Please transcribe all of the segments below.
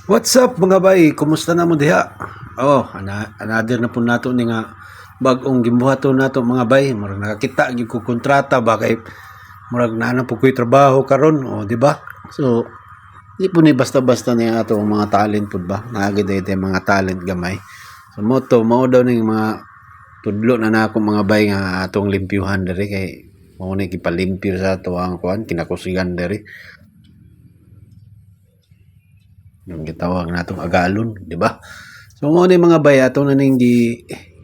What's up, mga bay? Kumusta na mo diha? Oh, another na po nato ni nga bag-ong gimbuhaton nato, mga bay. Murag nakakita gyud ko kontrata ba kay murag naa na po ko'y trabaho karon, oh, di ba? So, di po ni basta-basta ni ato ang mga talent pud ba? Naa gyud tay mga talent gamay. So mo to mao daw ning mga tudlo na nako, mga bay, nga atong limpyuhan diri kay mao ni gipalimpyo sa ato ang kuan kinakusigan diri. Yung gitawag natong agalon, di ba? So mo ni, mga bay, ato na ning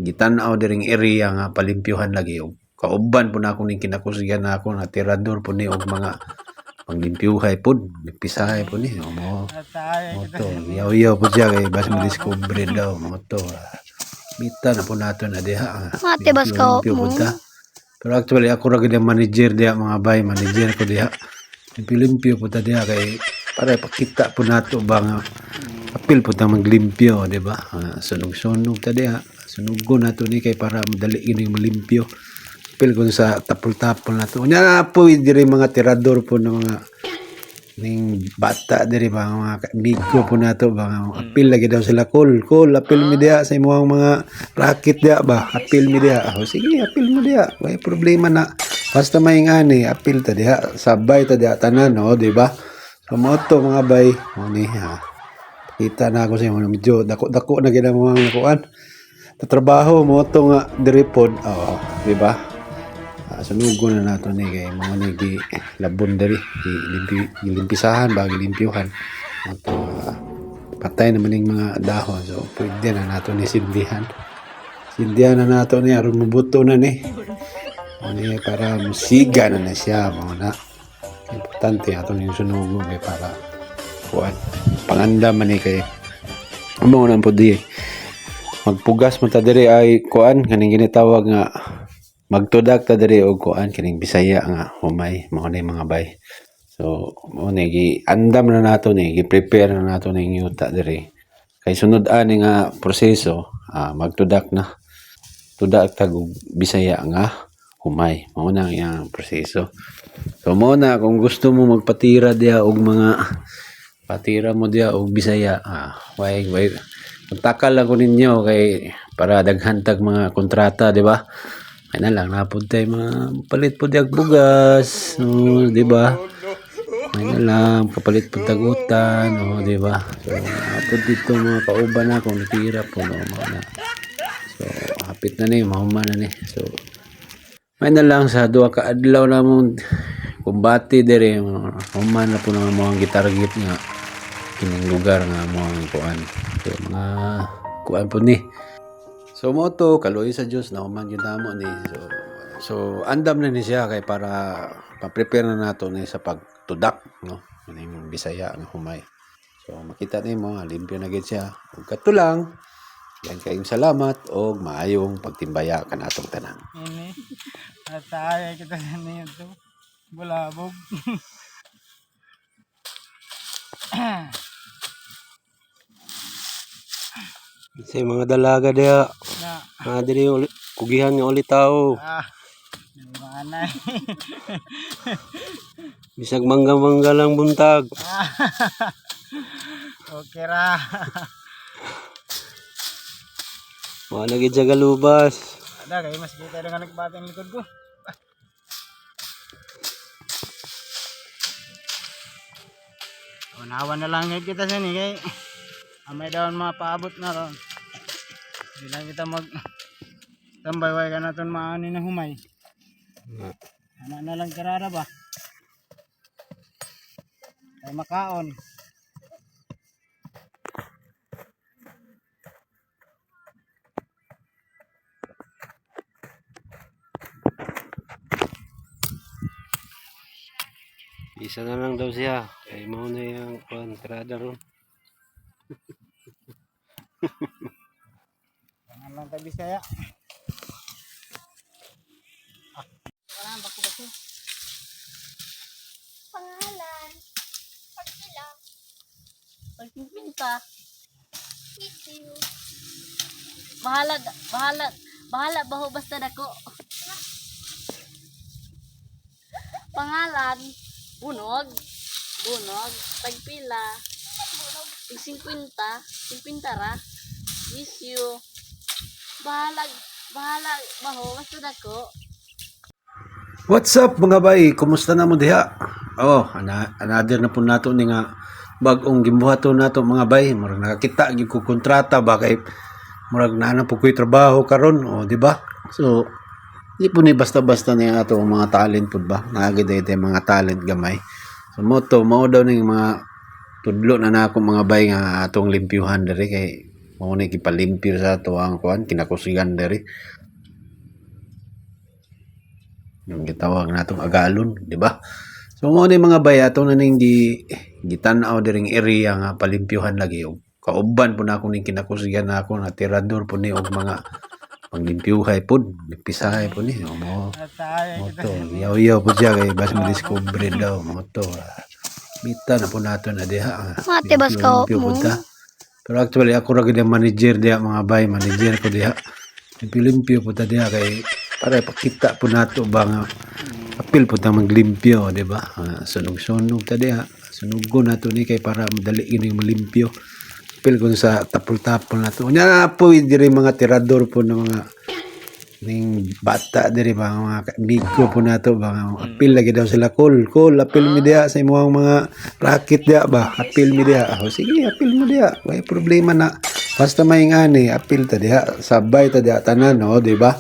gitan-aw diring area nga palimpyuhan lagi og kauban po na ako ning kinakusgan nako nga tirador po ni og mga panglimpyuhay pod, limpisahay po ni. O, mo mo to, yaw-yaw po siya kay bas mo-discover daw mo to. Mita na po nato na diha. Mate, bas ka Limpyo mo. po ta. Pero actually ako ra gid ang manager diha, mga bay, manager ko diha. Limpyo-limpyo po ta diha kay para ipakita po nato ba nga apil po ta maglimpyo, di ba? Ah, sunog-sunog ta diha. Sunugon nato ni kay para madali gini malimpyo. Apil kun sa tapol-tapol nato. Unya na po diri mga tirador po ng mga ning bata diri ba, mga amigo po nato ba nga apil lagi daw sila, "Call, call, apil mi diha sa imong mga racket diha ba, apil mi diha." Oh, sige, apil mo diha, way problema na, basta may ngani apil ta diha, sabay ta diha tanan, oh, di ba? So mo to, mga bay, mo ni ha, kita na ako sa inyo medyo dako-dako na gid ang mga nakuan trabaho mo to nga diri pod, oh, di ba? Ah, sunugon na nato ni kay mga ni gi labon diri, gilimpisahan ba, gilimpyuhan ato. Ah, patay naman ning mga dahon, so pwede na nato ni sindihan, sindihan na nato ni aron mubuto na ni o ni para musiga na na siya. Mo na importante ato ning sunugon kay para kuan panganda man ni kay amo na po di magpugas man ta diri ay kuan kaning ginitawag nga magtudak ta diri og kuan kining Bisaya nga humay. Mao ni, mga bay. So mao ni gi andam na nato ni, gi-prepare na nato ning yuta diri kay sunod ani nga proseso, ah, magtudak na, tudak tag og Bisaya nga humay. Mao na ang iyang proseso. So mao na, kung gusto mo magpatira diha og mga patira mo diha og Bisaya, ah, way way kontakal lang ko ninyo kay para daghan tag mga kontrata, di ba? Ay na lang napud tay mga palit pud diag bugas, oh, di ba? Ay na lang kapalit pud tag utan, oh, di ba? So napud dito mga kauban na kung natira po, no, mao na. So hapit na ni mahuman na ni. So may na lang sa 2 ka adlaw na mong kumbate diri, human na po ng mga gitarget nga kining lugar nga mga kuan. So mga kuan po ni. So mo to, kaluoy sa Dios na human gyud namo ni. So andam na ni siya kay para pa-prepare na nato ni sa pagtudak, no, kining Bisaya nga humay. So makita nimo nga limpyo na gid siya. Ug kadto lang. Yan, kayong salamat og maayong pagtimbaya kanatong tanan. Ini. Atay kita sa niyo to. Bulabog. Sa mga dalaga diha, Na. mga diri uli, kugihan nga ulit tao. Ah. Mga anay. Bisag mangga-mangga lang buntag. Okay ra. Wa na gid sa galubas. Ada kay mas kita nga nagbata ang likod ko. Unawan na lang ngayon kita sini kay amay daw ang mga paabot na ron. Di lang kita mag tambay way ka naton maani na humay. Ana na lang karara ba? Kay makaon. Isa na lang daw siya. Kay mao na yung kuan tirada ron. Ano lang tabi saya. Pangalan. Pagpila. Pagpipinta. Sisiyo. Bahala, bahala, bahala baho basta dako. Pangalan, Bunog, Bunog, tagpila. Bunog. Tig 50, 50 ra. Miss you. Bahala, bahala, baho, basta dako. What's up mga bay? Kumusta na mo diha? Oh, another na po nato ni nga bag-ong gimbuhaton nato mga bay. Murag nakakita gyud ko kontrata ba kay murag naa na po ko'y trabaho karon, oh, di ba? So, di po ni basta-basta ni ato ang mga talent pud ba? Naa gyud tay mga talent gamay. So mo to mao daw ning mga tudlo na nako mga bay nga atong limpyuhan diri kay mao ni gipalimpyo sa ato ang kuan kinakusigan diri. Yung gitawag natong agalon, di ba? So mo ni mga bay ato na ning gitan-aw diring area nga palimpyuhan lagi og kauban po na ako ning kinakusgan na ako na tirador po ni og mga panglimpyuhay pod, limpisahay po ni. O, mo At ay mo kita to, yaw-yaw po siya kay bas madiscover daw mo to. Bita na po nato na diha. Mate, bas ka Limpyo-limpyo mo. po ta. Pero actually ako ra gid ang manager diha mga bay, manager ko diha. Limpyo-limpyo po ta diha kay para ipakita po nato ba nga apil po ta maglimpyo, di ba? Ah, sunog-sunog ta diha. Sunugon nato ni kay para madali gini malimpyo. Apil kun sa tapol-tapol nato. Unya na po diri mga tirador po ng mga ning bata diri ba mga amigo po nato ba nga apil lagi daw sila, call call apil mi diha sa imong mga racket diha ba, apil mi diha. Oh, sige, apil mo diha, way problema na, basta may ngani apil ta diha, sabay ta diha tanan, oh, di ba?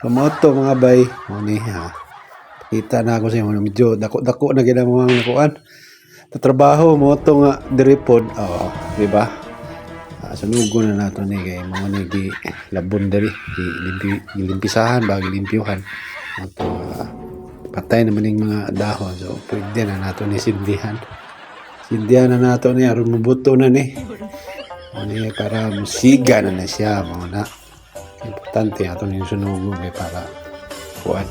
So mo to mga bay, mo ni ha, kita na ako sa inyo medyo dako dako na gid ang mga nakuan tatrabaho mo to nga diri pod, oh, di ba? Ah, sunugon na nato ni kay mga ni gi labon diri, gilimpisahan ba, gilimpyuhan ato. Patay naman yung mga dahon, so pwede na nato ni sindihan, sindihan na nato ni aron mubuto na ni o ni para musiga na na siya mga na. Importante ato ni sunugon kay para kuan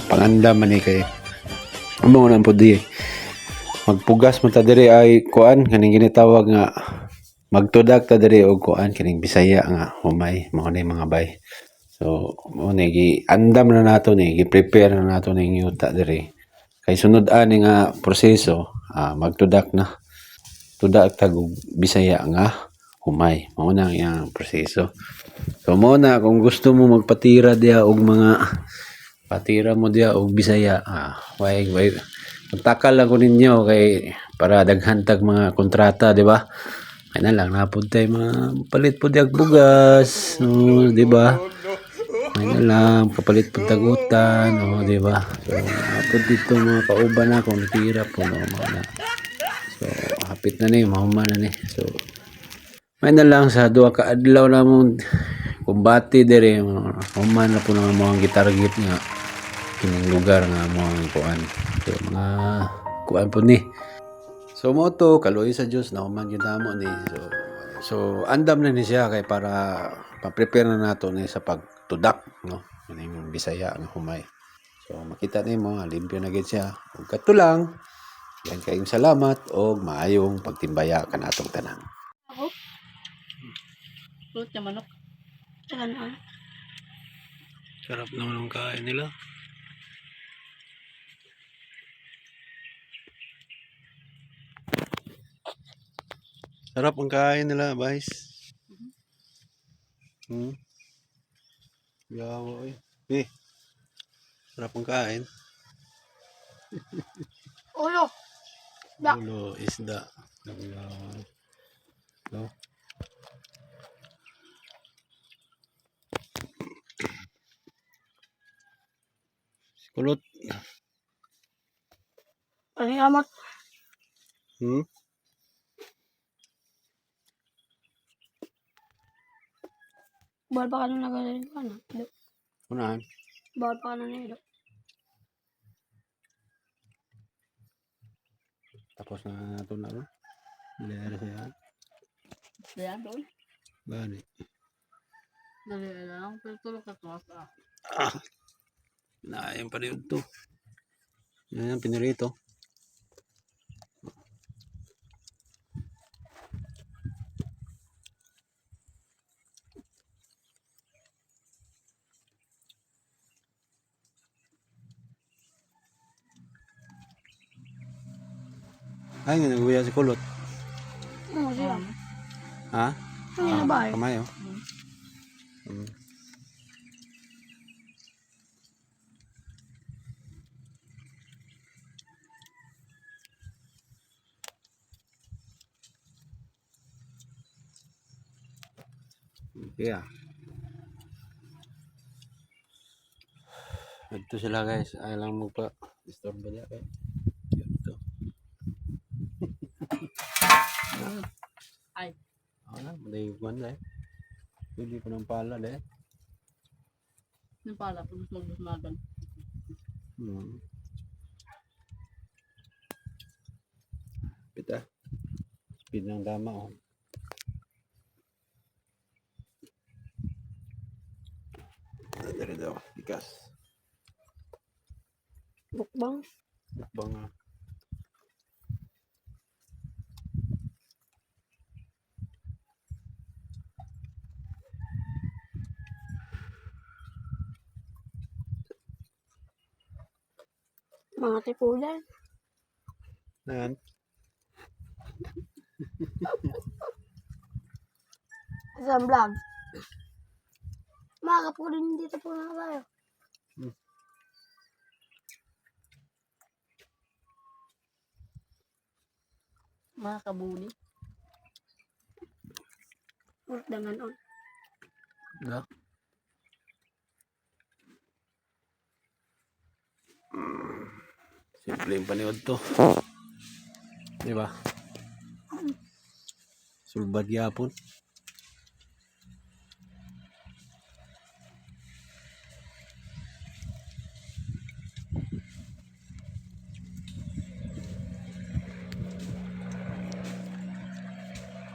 panganda man ni kay amo na po di magpugas man ta diri ay kuan kaning ginitawag nga magtudak ta diri og kuan kining Bisaya nga humay mao ni mga bay. So mao ni gi andam na nato ni, gi-prepare na nato ning yuta diri kay sunod ani nga proseso, magtudak na, tudak tag og Bisaya nga humay, mao na ang iyang proseso. So mao na, kung gusto mo magpatira diha og mga patira mo diha og Bisaya, way way kontakal lang ko ninyo kay para daghan tag mga kontrata, di ba? Ay na lang napud tay mga palit pud diag bugas, no, di ba? Ay na lang kapalit pud tag utan, no, di ba? So napud dito mga kauban na kung tira po, no, mga na. So hapit na ni mahuman na ni. So may na lang sa duha ka adlaw na mong kumbate diri, human na po nga mga gitarget nga kining lugar nga mga kuan. So mga kuan po ni. So mo to kaluoy sa Dios na human gyud namo ni. So so andam na ni siya kay para pa-prepare na nato ni sa pagtudak, no, kining Bisaya nga humay. So makita nimo nga limpyo na gid siya. Ug kadto lang. Yan kayong salamat og maayong pagtimbaya kanatong tanan. Ako? Fruit na manok. Tagan na. Sarap naman ang kain nila. Sarap ang kain nila, guys. Yawa, eh. Eh. Sarap ang kain. Ulo. Isda. Ulo, isda. Yawa. No? Kulot. Salamat. Bawal pa ka nung nagaling ka na. Do. Unahan. Bawal pa ka nung nilo. Tapos na ito na ro. Bilera siya. Ayan, doon. Bani. Dali lang. Pero tulog ka tuwas ah. Ah. Naayang pa rin ito. Yan ang pinirito. Ay, nga naguya si Kulot. Oo, siya. Ha? Ano na ba eh? Kamay oh. Okay ah. Ito sila guys, ay lang mo pa disturbo niya kay. Ito. Ay. Wala, maday kuan na eh. Pwede ko ng pala eh. Yung pala, pag magbusmagan. Pita. Speed ng tama oh. Dali daw, bigas. Bukbang. Bukbang ah. Mga tipulan. Ayan. Sa vlog. Maaga po rin dito po na tayo. Mga kabuni. Murdangan on. Da. Simple yung paniod to. Di ba? Sulbad gyapon.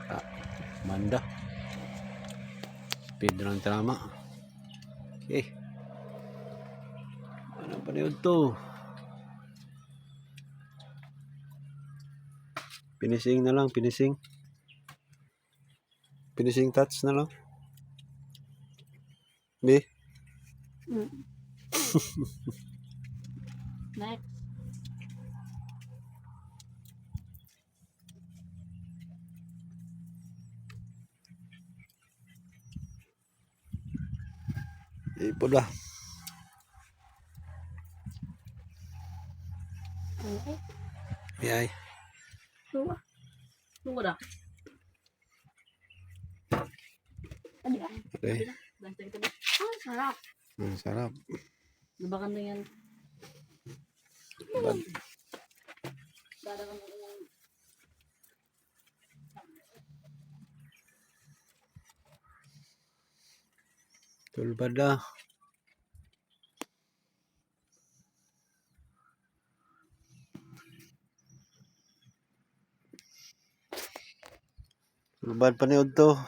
Ah, manda. Speed ng tama. Okay. Ano pa yun to? Finishing na lang, finishing. Finishing touch na lang. B. Next. Ipod lah. Okay. Yay. Diba? Tungkol na. Adi ah. Okay. Dahil kita ba? Ah, sarap. Ang sarap. Nabakan na yan. Bad. Dadakan na yan. Tulbad lah. Tulbad pa niyo to.